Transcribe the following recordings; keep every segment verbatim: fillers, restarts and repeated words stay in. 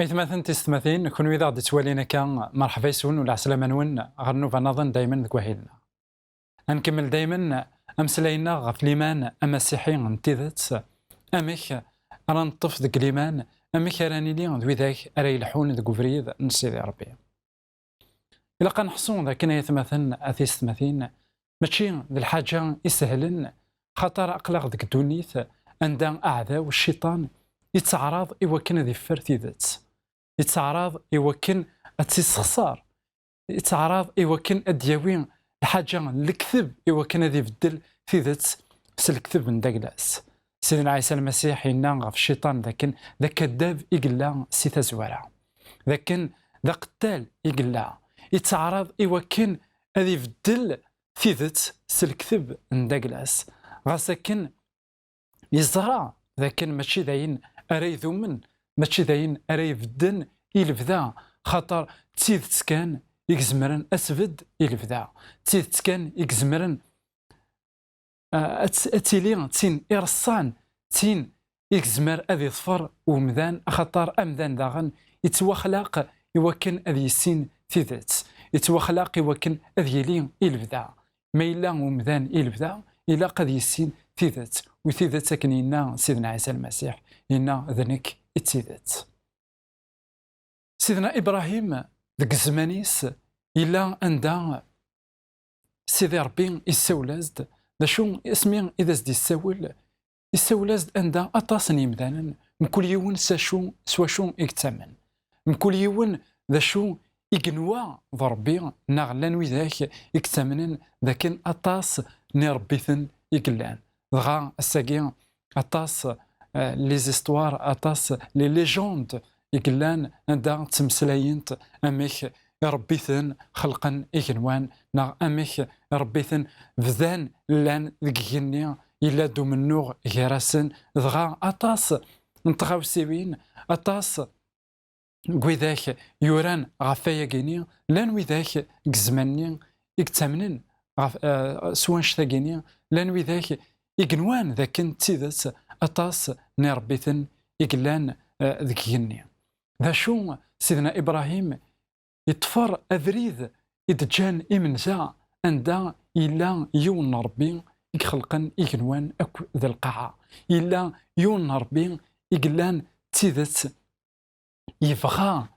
Aytmaten tisetmatin, kunwi d aɣ-d-ittwalin akka, merḥba yes-wen u lɛeslama-nwen ɣer nnuba naḍen daymen deg wahil-nneɣ. Ad nkemmel daymen ameslay-nneɣ ɣef liman amasiḥi n tidet, amek ara neṭṭef deg liman, amek ara nili d widak ara yelḥun deg ubrid n Sidi Ṛebbi. Ilaq ad neḥṣu d akken, ay atmaten, a tisetmatin, mačči d lḥaǧa isehlen, xaṭer aql-aɣ deg ddunit anda aɛdaw, cciṭan, yettɛaraḍ i wakken ad iffer tidet, yettɛaraḍ i wakken ad tt-issexṣar, yettɛaraḍ i wakken ad d-yawi lḥaǧa n lekdeb i wakken ad ibeddel tidet s lekdeb n dagla-s. Sidna Ɛisa Lmasiḥ yenna ɣef cciṭan d akken d akaddab i yella si tazwara, d akken d aqettal i yella, yettɛaraḍ i wakken ad ibeddel tidet s lekdeb n dagla-s. Ɣas akken yeẓra d akken mačči d ayen ara idumen, mačči d ayen ara ibedden i lebda, xaṭer d tidet kan i izemren ad tbedd i lebda, d tidet kan i izemren, ah, ad t-, ad tili d tin ireṣṣan, d tin i yezmer ad iḍfer umdan, axaṭer amdan daɣen yettwaxlaq i wakken ad yissin tidet, yettwaxlaq i wakken ad yili i lebda. Ma yella umdan i lebda, ilaq ad yissin tidet, u tidet, akken yenna Sidna Ɛisa Lmasiḥ, yenna: "D nekk i d tidet." Sidna Ibrahim, deg zzman-is, yella anda Sidi Ṛebbi issawel-as-d, d acu asmi i d as-d-issawel? Issawel-as-d anda aṭas n yimdanen, mkul yiwen s acu, s wacu i yettamen. Mkul yiwen d acu i yenwa d Ṛebbi, neɣ llan widak i yettamnen d akken aṭas n iṛebbiten i yellan. Dɣa ass-agi, aṭas, eh, les histoires, aṭas les légendes i yellan anda ttmeslayent amek iṛebbiten xelqen igenwan, neɣ amek iṛebbiten bdan llan deg igenni, yella-d umennuɣ gar-asen. Dɣa aṭas n tɣawsiwin, aṭas n widak yuran ɣef wayagini, llan widak deg zzman-nni i yettamnen ɣef, eh, s wanect-agini, llan widak i yenwan d akken d tidet aṭas n iṛebbiten i yellan, eh, deg igenni. D acu Sidna Ibrahim yeṭṭfer abrid i d-ǧǧan imenza, anda yella yiwen n Ṛebbi i ixelqen igenwan akk d lqaɛa. Yella yiwen n Ṛebbi i yellan d tidet, yebɣa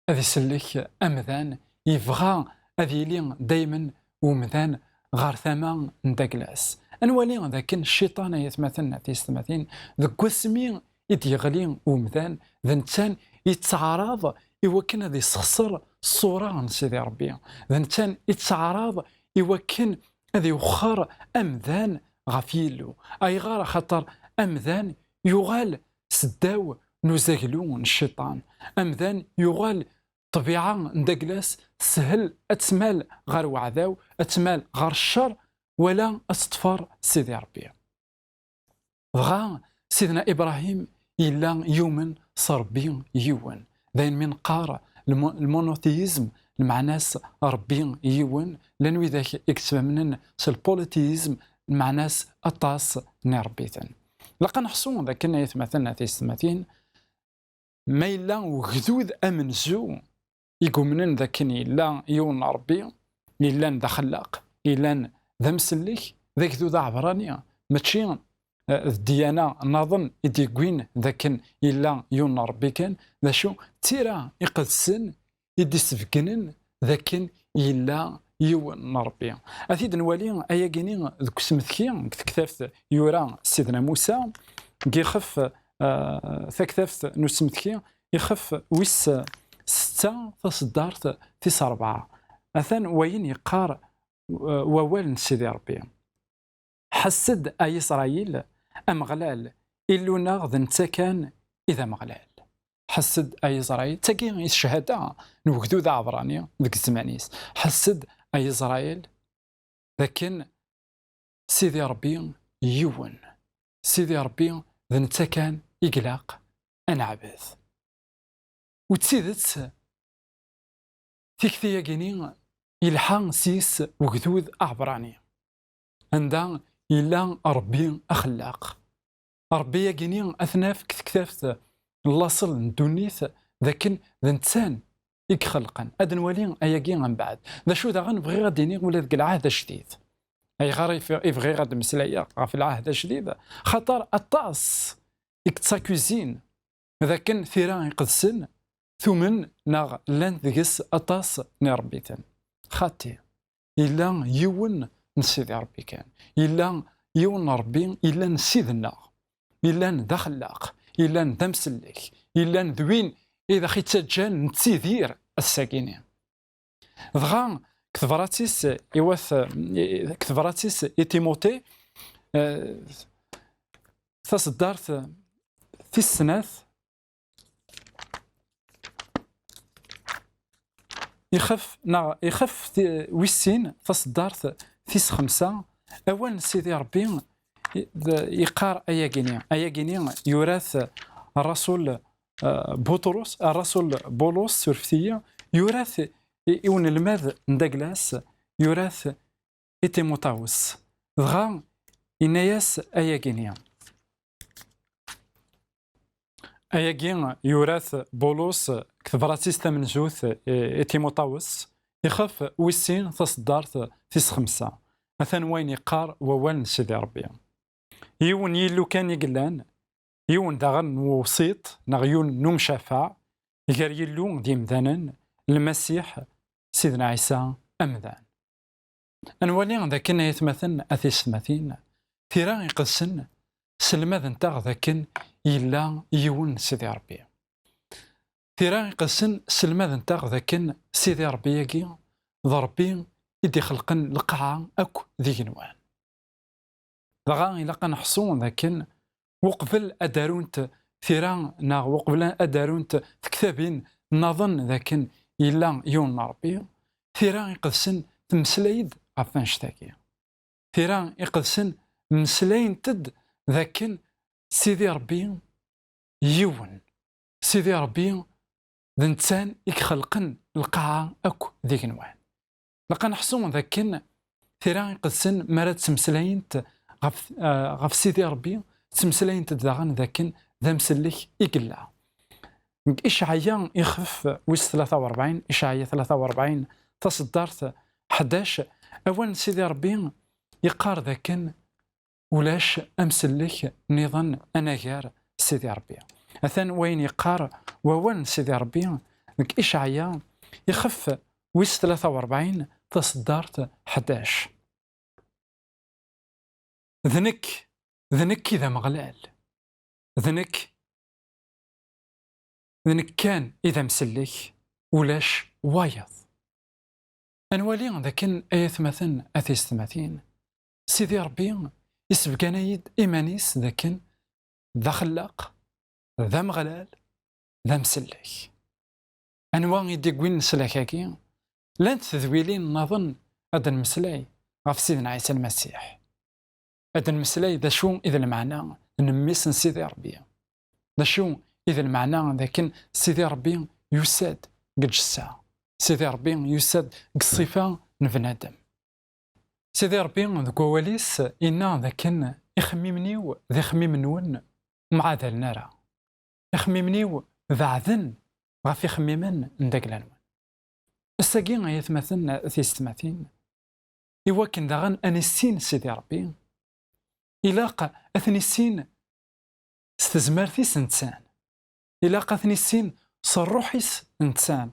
ad isellek amdan, yebɣa ad yili daymen umdan ɣer tama n dagla-s. Ad nwali d akken cciṭan, ay atmaten, a tisetmatin, deg wasmi i d-yeɣli umdan, d netta i yettɛaraḍ i wakken ad yessexṣer ṣṣura n Sidi Ṛebbi. D netta i yettɛaraḍ i wakken ad iwexxer amdan ɣef Yillu. Ayɣer? Axaṭer amdan yuɣal seddaw n uzaglu n cciṭan. Amdan yuɣal ṭṭbiɛa n dagla-s teshel ad tmal ɣer weɛdaw, ad tmal ɣer ccer, wala ad teṭṭfer Sidi Ṛebbi. Dɣa Sidna Ibrahim yella yumen s Ṛebbi yiwen. D ayen mi neqqar lmo-, lmonothéisme, lmeɛna-s Ṛebbi yiwen. Llan widak i yettamnen s lpolythéisme, lmeɛna-s aṭas n iṛebbiten. Ilaq ad neḥṣu d akken, ay atmaten, a tisetmatin, ma yella ugdud amenzu i yumnen d akken yella yiwen n Ṛebbi, yellan d axellaq, yellan d amsellek, d agdud aɛebṛani, mačči, eh, d ddyana naḍen i d-yewwin d akken yella yiwen n Ṛebbi kan, d acu, d tira iqedsen i d-isbeggnen d akken yella yiwen n Ṛebbi. Ad t-id-nwali ayagini deg usmetki, deg tektabt yura Sidna Musa, deg ixef, eh, taktabt n usmetki, ixef wis setta, taṣeddart tis ṛebɛa. Atan wayen yeqqar, eh, wawal n Sidi Ṛebbi. Ḥess-d, a Isṛayil, Ameɣlal, Illu-nneɣ d netta kan i d Ameɣlal. Ḥess-d, a Isṛayil, d tagi i d cchada n ugdud aɛebṛani deg zzman-is. Ḥess-d, ay Isṛayil, d akken Sidi Ṛebbi yiwen. Sidi Ṛebbi d netta kan i ilaq ad neɛbed. U d tidet, tikti-agi-ni yelḥa s-yes ugdud aɛebṛani, anda yella Ṛebbi axellaq. Ṛebbi-agi-ni ad t-naf deg tektabt n laṣel n ddunit, d akken d netta i ixelqen. Ad nwali ayagi mbeɛd. D acu daɣen bɣiɣ ad d-iniɣ ula deg lɛahd ajdid? Ayɣer i f-, i bɣiɣ ad d-meslayeɣ ɣef lɛahd ajdid? Xaṭer aṭas i yettacuzin d akken tira iqedsen tumen neɣ llant deg-s aṭas n iṛebbiten. Xaṭi, yella yiwen n Sidi Ṛebbi kan. Yella yiwen n Ṛebbi, yellan Ssid-nneɣ, yellan d axellaq, yellan d amsellek, yellan d win i d aɣ-ittaǧǧan nettidir ass-agi-ni. Dɣa, deg tebrat-is i wat, deg tebrat-is i Timuti, eh, taṣeddart tis snat, ixef, neɣ ixef ti-, wis sin, taṣeddart tis xemsa, awal n Sidi Ṛebbi i-, d-, yeqqar ayagi-ni. Ayagi-ni yura-t Ṛasul, eh, Buṭrus, eh, Ṛasul Bulus, surfet-iyi, yura-t i, i unelmad n Daglas, yura-t i Timuṭawes. Dɣa, yenna-yas ayagi-ni. Ayagi yura-t Bulus deg tebrat-is tamenzut i, i Timuṭawes, ixef wis sin, taṣeddart tis xemsa. Atan wayen yeqqar wawal n Sidi Ṛebbi. Yiwen Yillu kan i yellan, yiwen daɣen n uwsiṭ, neɣ yiwen n umcafaɛ, gar Yillu d yemdanen, Lmasiḥ, Sidna Ɛisa amdan. Ad nwali d akken, ay atmaten, a tiyessetmatin, tira iqedsen sselmadent-aɣ d akken yella yiwen Sidi Ṛebbi. Tira iqedsen sselmadent-aɣ d akken Sidi Ṛebbi-agi d Ṛebbi i d-ixelqen lqaɛa akk d igenwan. Dɣa ilaq ad neḥṣu d akken uqbel ad d-arunt tira neɣ uqbel ad d-arunt tektabin nniḍen d akken yella yiwen n Ṛebbi, tira iqedsen temmeslay-d ɣef wanect-agi. Tira iqedsen mmeslayent-d d akken Sidi Ṛebbi yiwen. Sidi Ṛebbi d netta i ixelqen lqaɛa akk d igenwan. Ilaq ad neḥṣu d akken tira iqedsen mi ara ttmeslayent ɣef, eh, ɣef Sidi Ṛebbi, ttmeslayent-d daɣen d akken d amsellek i yella. Deg Icɛaya ixef wis tlata u ṛebɛin, Icɛaya tlata u ṛebɛin, taṣeddart ḥdac, awal n Sidi Ṛebbi yeqqar d akken ulac amsellek nniḍen anagar Sidi Ṛebbi. Atan wayen yeqqar wawal n Sidi Ṛebbi deg Icɛaya, ixef wis tlata u ṛebɛin, taṣeddart ḥdac. D nekk, d nekk i d Ameɣlal. D nekk, d nekk kan i d amsellek, ulac wayeḍ. Ad nwali d akken, ay atmaten, a tiyessetmatin, Sidi Ṛebbi isebganay-d iman-is d akken d axellaq, d Ameɣlal, d amsellek. Anwa i d-iwwin leslak-agi? Llant tedwilin nniḍen ad d-nemmeslay ɣef Sidna Ɛisa Lmasiḥ. Ad d-nemmeslay d acu i d lmeɛna n mmi-s n Sidi Ṛebbi. D acu i d lmeɛna d akken Sidi Ṛebbi yusa-d deg lǧessa? Sidi Ṛebbi yusa-d deg ṣṣifa n bnadem. Sidi Ṛebbi deg wawal-is yenna d akken ixemmimen-iw d ixemmimen-nwen ur mɛadalen ara. Ixemmimen-iw beɛden ɣef ixemmimen n dagla-nwen. Ass-agi, ay atmaten, a tiyessetmatin, i wakken daɣen ad nissin Sidi Ṛebbi, ilaq ad t-nissin s tezmert-is netta. Ilaq ad t-nissin s ṛṛuḥ-is netta.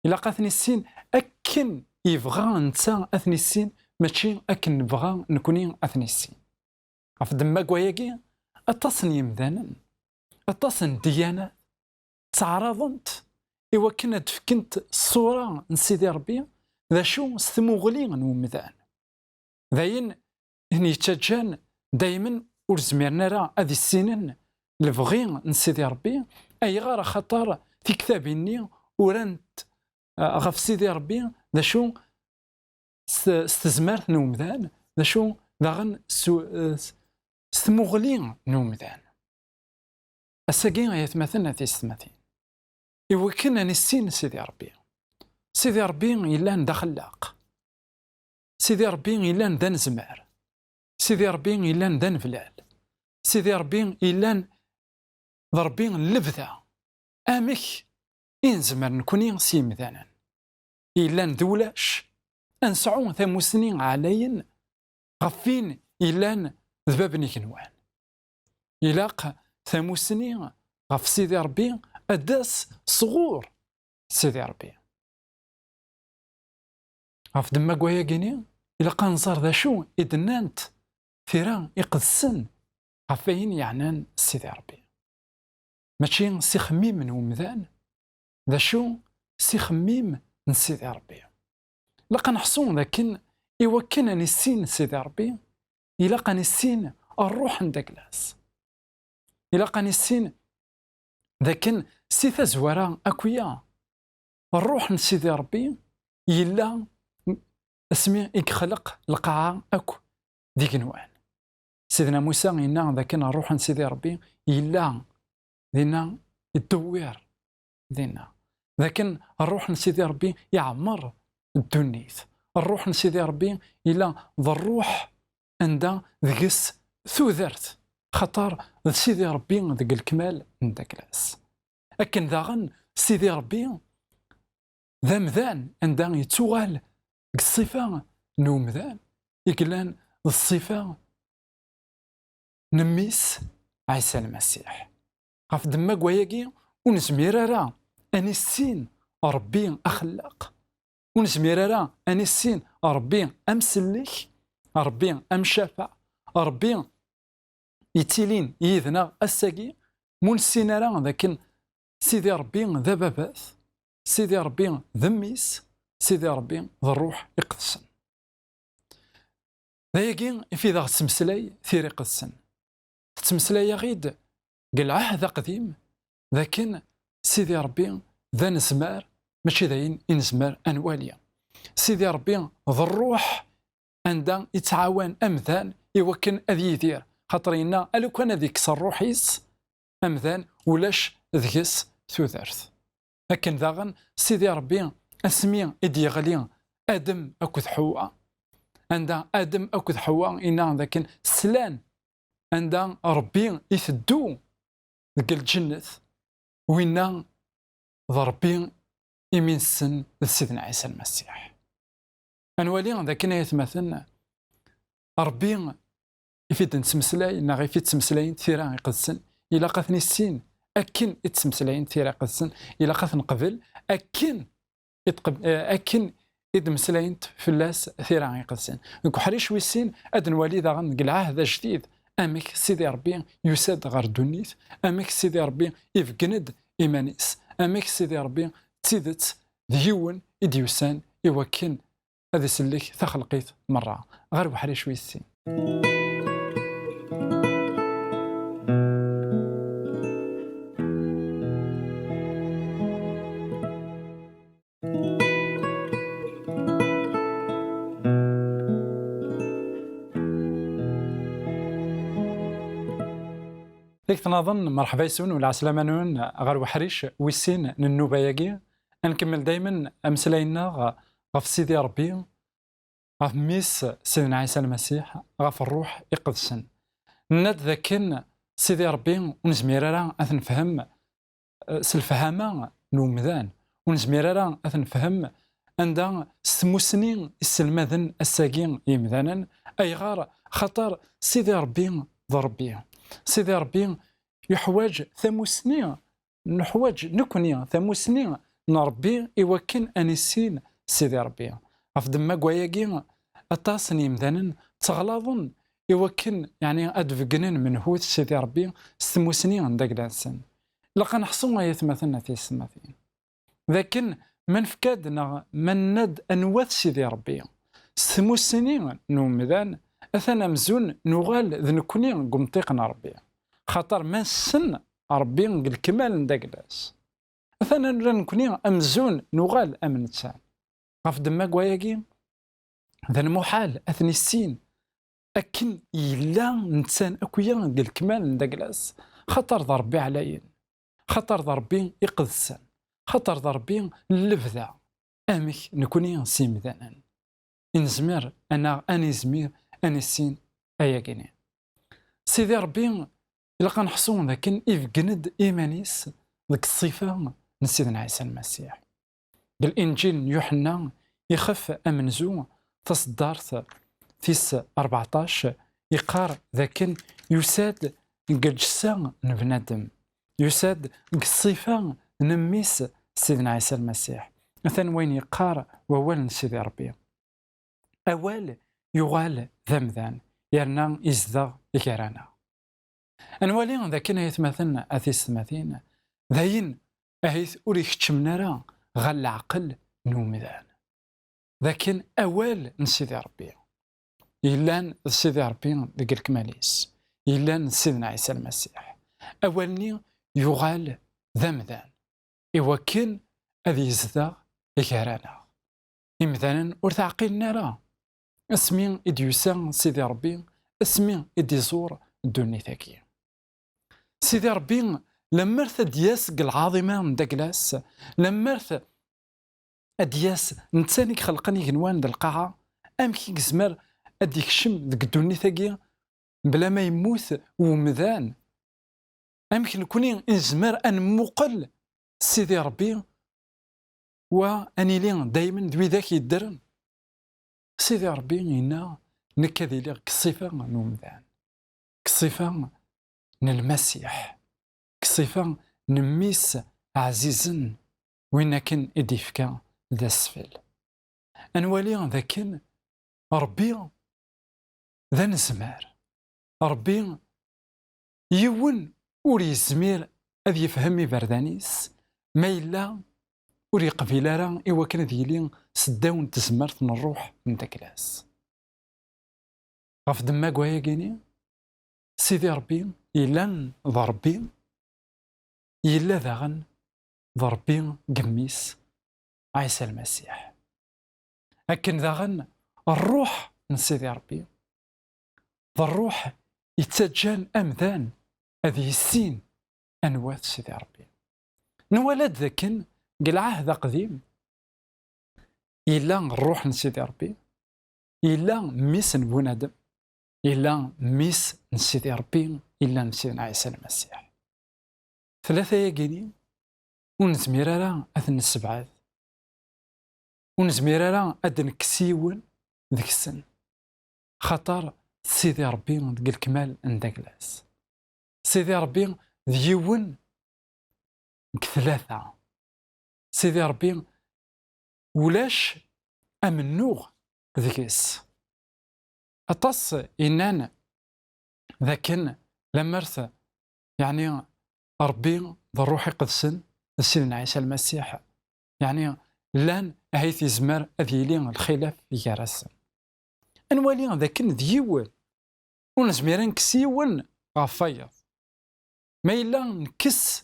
Ilaq ad t-nissin akken yebɣa netta ad t-nissin, mačči akken nebɣa nekni ad t-nissin. Ɣef ddemma n wayagi, aṭas n yemdanen, aṭas n ddyanat ttɛaraḍent i wakken ad d-fkent ṣṣura n Sidi Ṛebbi d acu s tmuɣli n umdan. D ayen i ten-yettaǧǧan daymen ur zmiren ara ad issinen lebɣi n Sidi Ṛebbi. Ayɣer? Axaṭer tiktabin-nni urant, eh, ɣef Sidi Ṛebbi d acu s, s tezmert n umdan, d acu daɣen s, s, s tmuɣli n umdan. Ass-agi, ay atmaten, a tisetmatin, iwakken ad nissin Sidi Ṛebbi. Sidi Ṛebbi yellan d axellaq. Sidi Ṛebbi yellan d anezmar. Sidi Ṛebbi yellan d aneblal. Sidi Ṛebbi yellan d Ṛebbi n lebda. Amek i nezmer nekni s yimdanen yellan d ulac ad nesɛu tamussni ɛlayen ɣef win yellan d bab n igenwan? Ilaq tamussni ɣef Sidi Ṛebbi ad d-tas sɣur Sidi Ṛebbi. Ɣef ddemma n wayagi-ni, ilaq ad nẓer d acu i d-nnant tira iqedsen ɣef wayen yeɛnan Sidi Ṛebbi. Mačči s ixemmim n umdan, d acu s ixemmim n Sidi Ṛebbi. Ilaq ad neḥṣu d akken iwakken ad nissin Sidi Ṛebbi, ilaq ad nissin Ṛṛuḥ n Daglas. Ilaq ad nissin d akken si tazwara akk-ya, Ṛṛuḥ n Sidi Ṛebbi yella asmi i yexleq lqaɛa akk d igenwan. Sidna Musa yenna d akken Ṛṛuḥ n Sidi Ṛebbi yella dinna, iddewwir dinna. D akken Ṛṛuḥ n Sidi Ṛebbi iɛemmer ddunit. Ṛṛuḥ n Sidi Ṛebbi yella d ṛṛuḥ anda deg-s tudert, xaṭer d Sidi Ṛebbi deg lekmal n Daglas. Akken daɣen Sidi Ṛebbi d amdan anda yettuɣal deg ṣṣifa n umdan i yellan d ṣṣifa n mmi-s Ɛisa Lmasiḥ. Ɣef ddemma n wayagi, ur nezmir ara ad nissin Ṛebbi axellaq. Ur nezmir ara ad nissin Ṛebbi amsellek, Ṛebbi amcafaɛ, Ṛebbi yettilin yid-neɣ ass-agi, ma ur nessin ara d akken Sidi Ṛebbi d ababat, Sidi Ṛebbi d mmi-s, Sidi Ṛebbi d Ṛṛuḥ Iqedsen. D ayagi i fi daɣ tettmeslay Tira Iqedsen. Tettmeslay-aɣ-id deg Lɛehd Aqdim d akken Sidi Ṛebbi d anezmar, mačči d ayen i nezmer ad nwali. Sidi Ṛebbi d ṛṛuḥ anda i ttɛawan amdan i wakken ad yidir, xaṭer yenna, a lukan ad ikkes ṛṛuḥ-is, amdan ulac deg-s tudert. Akken daɣen Sidi Ṛebbi, asmi i d-yeɣli Adem akked Ḥewwa, anda Adem akked Ḥewwa inna d akken slan anda Ṛebbi iteddu deg lǧennet, winna d Ṛebbi imi nessen d Sidna Ɛisa Lmasiḥ. Ad nwali d akken ay atmaten, Ṛebbi ifi d-nettmeslay neɣ ifi ttmeslayent Tira Iqedsen, ilaq ad t-nissin akken i ttmeslayent Tira Iqedsen, ilaq ad t-neqbel akken i tqeb-, eh, akken i d-meslayent fell-as Tira Iqedsen. Deg uḥric wis sin, ad nwali daɣen deg Lɛahd Ajdid amek Sidi Ṛebbi yusa-d ɣer ddunit, amek Sidi Ṛebbi ibeggen-d iman-is, amek Sidi Ṛebbi d tidet d yiwen i d-yusan i wakken ad isellek taxelqit merra. Ɣer uḥric wis sin. Tiketnaḍen, merḥba yes-wen u lɛeslama-nwen ɣer uḥric wis sin n nnuba-agi. Ad nkemmel daymen ameslay-nneɣ ɣef Sidi Ṛebbi, ɣef Mmi-s Sidna Ɛisa Lmasiḥ, ɣef Ṛṛuḥ Iqedsen. Nenna-d dakken Sidi Ṛebbi ur nezmir ara ad t-nefhem, eh, s lefhama n umdan, ur nezmir ara ad t-nefhem anda s tmussni i sselmaden ass-agi yimdanen. Ayɣer? Xaṭer Sidi Ṛebbi d Ṛebbi. Sidi Ṛebbi yeḥwaǧ tamussni, neḥwaǧ nekni tamussni n Ṛebbi i wakken ad nissin Sidi Ṛebbi. Ɣef ddemma n wayagi, aṭas n yimdanen ttaɣlaḍen i wakken, yeɛni, ad d-beggnen menhu-t Sidi Ṛebbi s tmussni n dagla-nsen. Ilaq ad neḥṣu, ay atmaten, a tisetmatin, d akken ma nefka-d neɣ ma nenna-d anwa-t Sidi Ṛebbi, s tmussni n umdan, atan amzun nuɣal d nekni deg umṭiq n Ṛebbi. Xaṭer ma nessen Ṛebbi deg lekmal n dagla-s, atan nella nekni amzun nuɣal am netta. Ɣef ddemma n wayagi, d lmuḥal ad ten-issin akken yella netta akk-ya deg lekmal n daglas, xaṭer d Ṛebbi ɛlayen, xaṭer d Ṛebbi iqedsen, xaṭer d Ṛebbi n lebda. Amek nekni s imdanen i nezmer, anaɣ ad nizmir ad nissin ayagi-nni? Sidi Ṛebbi, ilaq ad neḥṣu d akken ibeggen-d iman-is deg ṣṣifa n Sidna Ɛisa Lmasiḥ. Deg Linǧil n Yuḥenna, ixef amenzu, taṣeddart tis rbeɛṭac, iqqar d akken yusa-d deg lǧessa n bnadem, yusa-d deg ṣṣifa n mmi-s Sidna Ɛisa Lmasiḥ. Atan wayen yeqqar wawal n Sidi Ṛebbi. Awal yuɣal d amdan, yerna izdeɣ gar-aneɣ. Ad nwali d akken, ay atmaten, a tisetmatin, d ayen ahit ur ikeččmen ara ɣer leɛqel n umdan. D akken awal n Sidi Ṛebbi, yellan d Sidi Ṛebbi deg lekmal-is, yellan d Sidna Ɛisa Lmasiḥ. Awal-nni yuɣal d amdan, iwakken ad yezdeɣ gar-aneɣ. Imdanen ur t-ɛqilen ara asmi i d-yusa Sidi Ṛebbi, asmi i d-iẓur ddunit-agi. Sidi Ṛebbi, lemmer ad d-yas deg lɛaḍima n daglas, lemmer ad d-yas netta i ixelqen igenwan d lqaɛa, amek i yezmer ad d-ikcem deg ddunit-agi bla ma yemmut umdan? Amek nekni i nezmer ad nemmuqel Sidi Ṛebbi wa ad nili daymen d widak yeddren? Sidi Ṛebbi yenna, nekk ad iliɣ deg ṣṣifa n umdan, deg ṣṣifa n Lmasiḥ, deg ṣṣifa n mmi-s ɛzizen, win akken i d-ifka d asfel. Ad nwali d akken Ṛebbi d anezmar. Ṛebbi, yiwen ur yezmir ad yefhem iberdan-is ma yella ur yeqbil ara i wakken ad yili seddaw n tezmert n ṛṛuḥ n daglas. Ɣef ddemma n wayagi-ni, Sidi Ṛebbi yellan d Ṛebbi, yella daɣen d Ṛebbi n mmi-s Ɛisa Lmasiḥ. Akken daɣen ṛṛuḥ n Sidi Ṛebbi d ṛṛuḥ yettaǧǧan amdan ad yissin anwa-t Sidi Ṛebbi. Nwala-d dakken deg Lɛahd Aqdim yella ṛṛuḥ n Sidi Ṛebbi, yella mmi-s n bunadem, yella mmi-s n Sidi Ṛebbi, yella n Sidna Ɛisa Lmasiḥ. Tlata-yagi-ni ur nezmir ara ad ten-nessebɛed, ur nezmir ara ad d-nekkes yiwen deg-sen, xaṭer d Sidi Ṛebbi deg lekmal n daglas. Sidi Ṛebbi d yiwen deg tlata. Sidi Ṛebbi ulac amennuɣ deg-s. Aṭas yennan d akken lemmer t-, yeɛni Ṛebbi d Ṛṛuḥ Iqedsen d Sidna Ɛisa Lmasiḥ, yeɛni llan ahit yezmer ad yili lxilaf gar-asen. Ad nwali d akken d yiwen, ur nezmir ad nekkes yiwen ɣef wayeḍ. Ma yella nekkes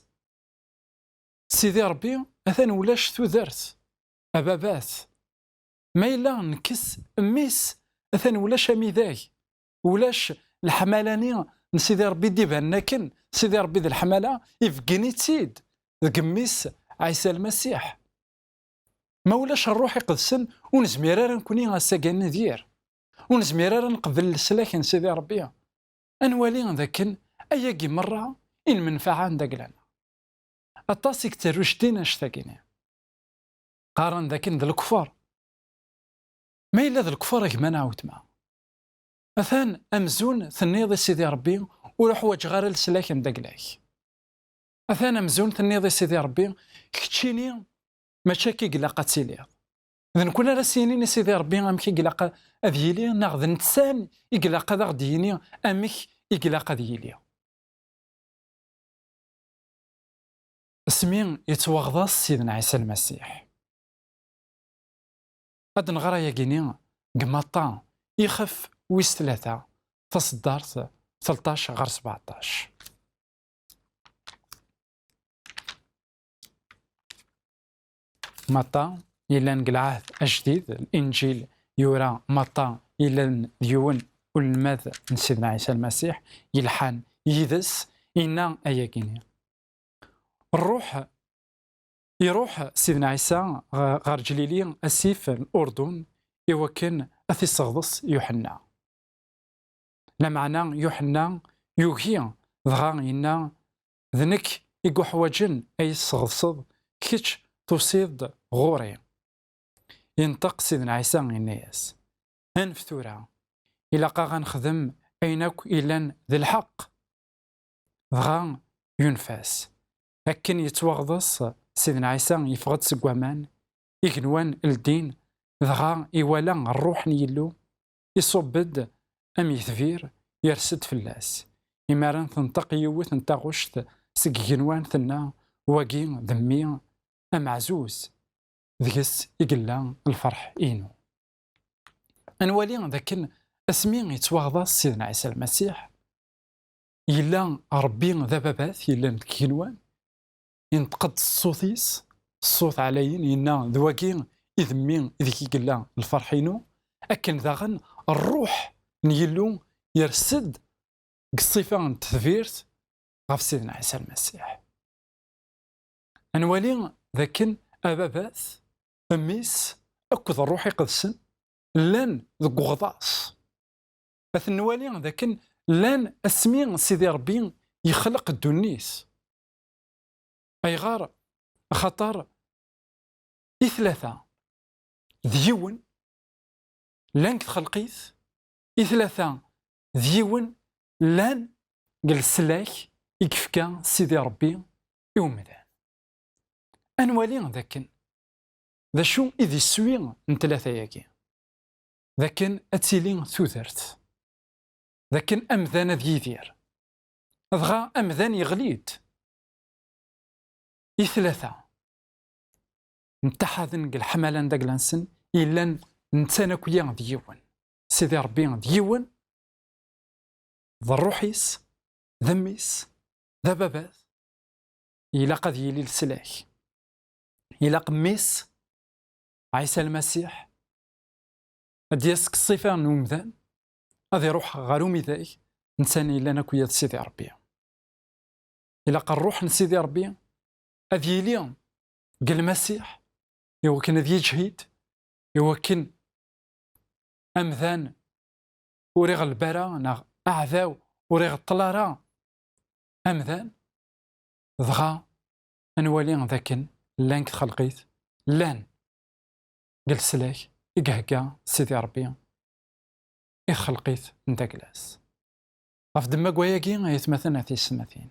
Sidi Ṛebbi, atan ulac tudert, ababat. Ma yella nekkes mmi-s, atan ulac amidag, ulac leḥmala-nni n Sidi Ṛebbi i d-ibanen akken Sidi Ṛebbi d leḥmala, ibeggen-itt-id deg mmi-s Ɛisa Lmasiḥ. Ma ulac Ṛṛuḥ Iqedsen, ur nezmir ara nekni ass-agi ad nidir. Ur nezmir ara ad nqebel leslak n Sidi Ṛebbi. Ad nwali d akken ayagi merra i nmenfaɛa n dagla-nneɣ. Aṭas i yettarru jeddi annect-agi-nni. Qqaren d akken d lekfur. Ma yella d lekfur a gma neɣ a weltma, atan amzun tenniḍ i Sidi Ṛebbi, ur uḥwaǧeɣ ara leslak n dagla-k. Atan amzun tenniḍ i Sidi Ṛebbi, keččini mačči akka i ilaq ad tiliḍ. D nekkni ara s-yinin i Sidi Ṛebbi amek i ilaq ad yili, neɣ d netta i ilaq ad aɣ-d-yini amek i ilaq ad yili. Asmi yettwaɣḍas Sidna Ɛisa Lmasiḥ. Ad nɣer ayagi-ni deg Matta, ixef wis tlata, taṣeddart tleṭṭac ɣer sbeɛṭac. Matta yellan deg Lɛahd Ajdid, Linǧil yura maṭa yellan d yiwen unelmad n Sidna Ɛisa Lmasiḥ, yelḥan yid-s, yenna ayagi-nni. Rruḥ, iruḥ Sidna Ɛisa ɣ-, ɣer Ǧlili, asif n Urdun, iwakken ad t-isseɣḍes Yuḥenna. Lameɛna Yuḥenna yugi, dɣa yenna: "D nekk i yuḥwaǧen a yi-tesseɣḍseḍ, kečč tusiḍ-d ɣur-i." Yenṭeq Sidna Ɛisa, yenna-yas: "Anef tura, ilaq-aɣ ad nexdem ayen akk illan d lḥeqq." Dɣa yunef-as. Akken yettwaɣḍes Sidna Ɛisa, yeffeɣ-d seg waman, igenwan ldin, dɣa iwala Rruḥ n Yillu iṣubb-d am yetbir, yers-d fell-as. Imaren tenṭeq yiwet n taɣect seg igenwan, tenna: "Wagi d mmi ameɛzuz, deg-s i yella lferḥ-inu." Ad nwali d akken asmi yettwaɣḍas Sidna Ɛisa Lmasiḥ, yella Ṛebbi d ababat yellan deg igenwan, inṭeq-d s ṣṣut-is, ṣṣut ɛlayen, yenna: "D wagi i d mmi ideg i yella lferḥ-inu." Akken daɣen Ṛṛuḥ n Yillu yers-d deg ṣṣifa n tetbirt ɣef Sidna Ɛisa Lmasiḥ. Ad nwali d akken ababat, mmi-s akked Ṛṛuḥ Iqedsen llan deg uɣḍas. Ad ten-nwali d akken llan asmi Sidi Ṛebbi yexleq ddunit. Ayɣer? Axaṭer i tlata d yiwen llan deg txelqit, i tlata d yiwen llan deg leslak i yefka Sidi Ṛebbi i umdan. Ad nwali d akken d acu i d iswi n tlata-agi, d akken ad tili tudert, d akken amdan ad yidir, dɣa amdan yeɣli-d. I tlata mtaḥaden deg leḥmala n dagla-nsen, yellan netta akk-ya d yiwen. Sidi Ṛebbi d yiwen, d Ṛṛuḥ-is, d mmi-s, d ababat. Ilaq ad yili leslak. Ilaq mmi-s, Ɛisa Lmasiḥ, ad d-yas deg ṣṣifa n umdan, ad iruḥ ɣer umidag, netta yellan akk-ya d Sidi Ṛebbi. Ilaq Ṛṛuḥ n Sidi Ṛebbi ad yili deg Lmasiḥ, iwakken ad yeǧhid, iwakken amdan ur iɣelleb ara, neɣ aɛdaw ur iɣeṭṭel ara amdan. Dɣa ad nwali d akken llan deg txelqit, llan deg leslak i ihegga Sidi Ṛebbi i txelqit n dagla-s. Ɣef ddemma n wayagi, ay atmaten, a tiyessetmatin,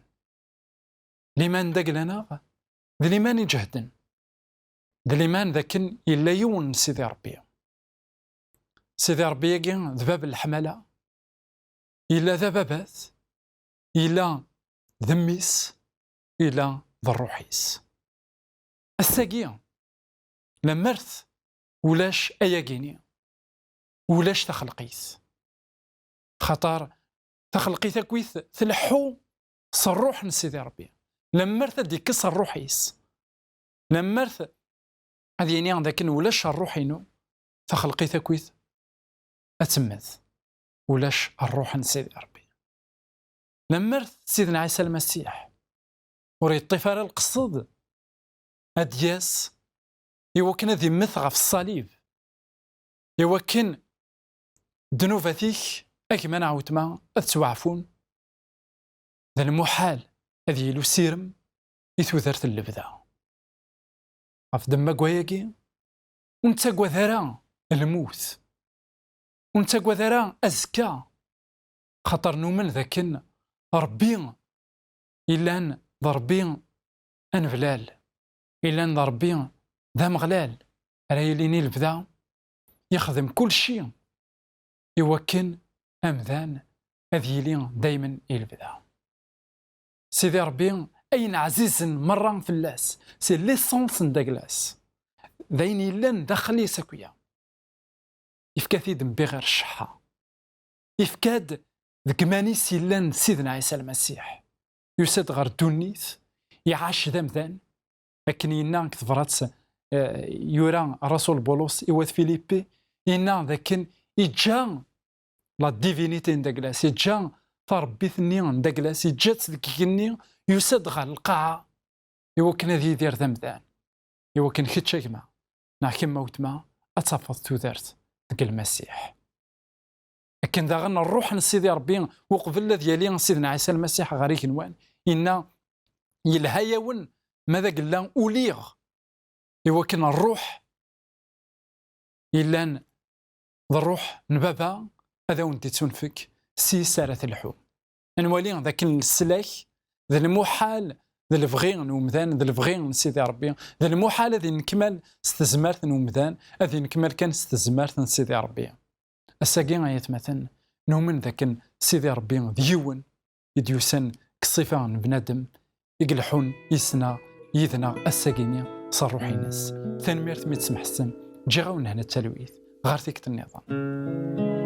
liman n dagla-nneɣ d liman iǧehden, d liman d akken yella yiwen n Sidi Ṛebbi. Sidi Ṛebbi-agi d bab n leḥmala, yella d ababat, yella d mmi-s, yella d Ṛṛuḥ-is. Ass-agi, lemmer ulac ayagi-ni, ulac taxelqit. Xaṭer taxelqit akkit tleḥḥu s Ṛṛuḥ n Sidi Ṛebbi. Lemmer ad d-ikkes Ṛṛuḥ-is, lemmer ad yini d akken ulac Ṛṛuḥ-inu, taxelqit akkit ad temmet. Ulac Ṛṛuḥ n Sidi Ṛebbi. Lemmer Sidna Ɛisa Lmasiḥ ur yeṭṭif ara lqesd ad d-yas iwakken ad immet ɣef ṣṣalib, iwakken ddnubat-ik, a gma neɣ weltma, ad ttwaɛfun, d lmuḥal ad yili usirem i tudert n lebda. Ɣef ddemma n wayagi, ur nettagad ara lmut, ur nettagad ara azekka, xaṭer numen d akken Ṛebbi illan d Ṛebbi aneblal, illan d Ṛebbi d Ameɣlal, ara yilin i lebda, yexdem kulci iwakken amdan ad yili daymen i lebda. Sidi Ṛebbi, ayen ɛzizen merra fell-as, c'est l'essence n dagla-s, d ayen yellan daxel-is akk-ya. Ifka-t-id mbiɣir cceḥḥa. Ifka-d deg iman-is yellan d Sidna Ɛisa Lmasiḥ. Yusa-d ɣer ddunit, iɛac d amdan, akken yenna deg tebrat, eh, yura Rasul Bulus i wat Filipi, Yenna d akken iǧǧa la divinité n Daglas, iǧǧa tarebbit-nni n Daglas, iǧǧa-tt deg igenni, yusa-d ɣer lqaɛa iwakken ad yidir d amdan, iwakken kečč a gma neɣ kemm a weltma ad tafeḍ tudert deg Lmasiḥ. Akken daɣen ṛṛuḥ n Sidi Ṛebbi, uqbel ad yali Sidna Ɛisa Lmasiḥ ɣer igenwan, inna: "Yelha-yawen ma d agella uliɣ, iwakken ṛṛuḥ yellan d ṛṛuḥ n Baba ad awen-d-ittunfek, s yis ara telḥum." Ad nwali d akken leslak d lmuḥal d lebɣi n umdan, d lebɣi n Sidi Ṛebbi, d lmuḥal ad yennekmal s tezmert n umdan, ad yennekmal kan s tezmert n Sidi Ṛebbi. Ass-agi, ay atmaten, numen d akken Sidi Ṛebbi d yiwen i d-yusan deg ṣṣifa n bnadem, i ileḥḥun yis-neɣ, yid-neɣ ass-agi-nni s ṛṛuḥ-ines. Tanemmirt mi d-tesmeḥsem, ǧǧiɣ-awen lehna d talwit. Ɣer tikkelt nniḍen.